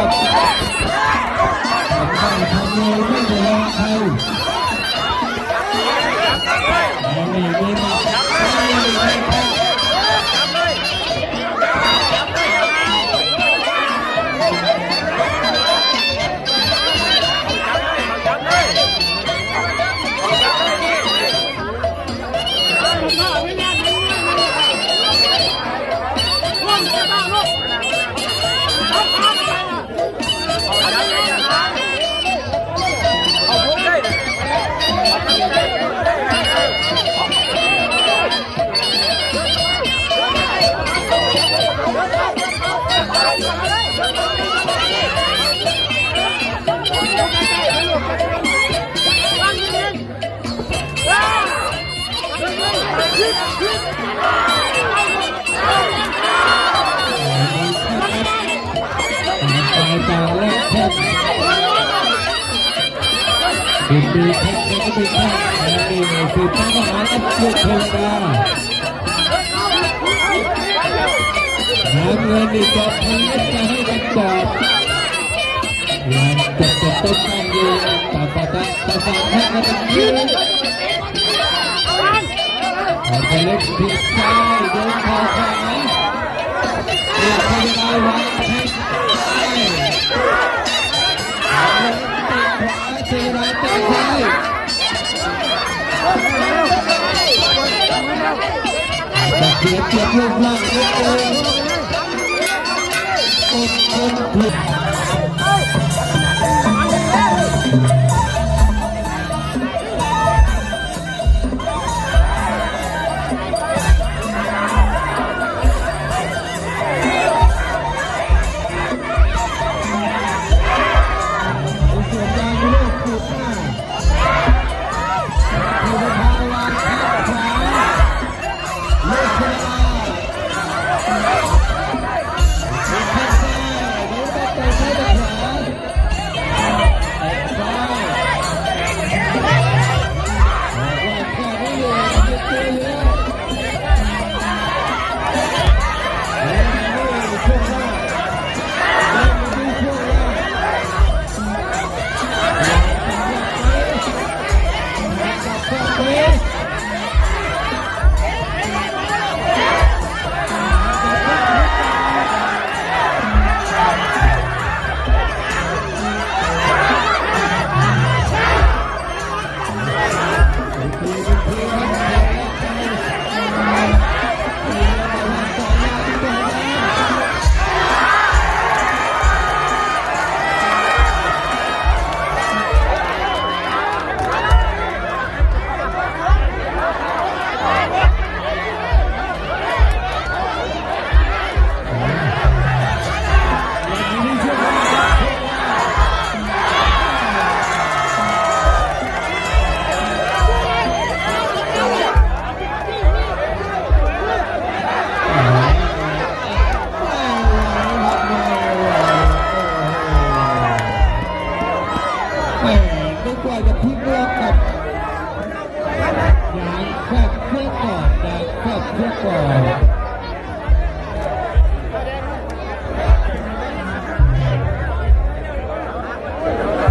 ສຳຄັນທຳເລີຍ ໄມ່ໄດ້ລອໃຜ. ອັນນີ້ມີມາ ນ້ຳເງິນນີ້ຈະພະຍາຍາມຈະໃຫ້ຄຳຕອບ ຍັງຈະເປັນຕົ້ນການຢູ່ ຕາມປະຕະ ປະສານງານກັນຢູ່ ອອກໄປເລັກ ພຽງຊ້າຍ ໂຍນເຂົ້າຂວາ ເລືອກໃຫ້ໄດ້ວາງແຂ້ງຊ້າຍ ເຕະຂວາ ເຊລາເຕະຊ້າຍ ອາດຈະເສຍປຽບຮູບຮ່າງນິດໜຶ່ງ ອົດທົນ. ແມ່ນ ກວ່າຈະພລິກລັອກກັບ ຢ່າງແຊບເສຍກ່ອນ ຢ່າງແຊບເສຍກ່ອນ.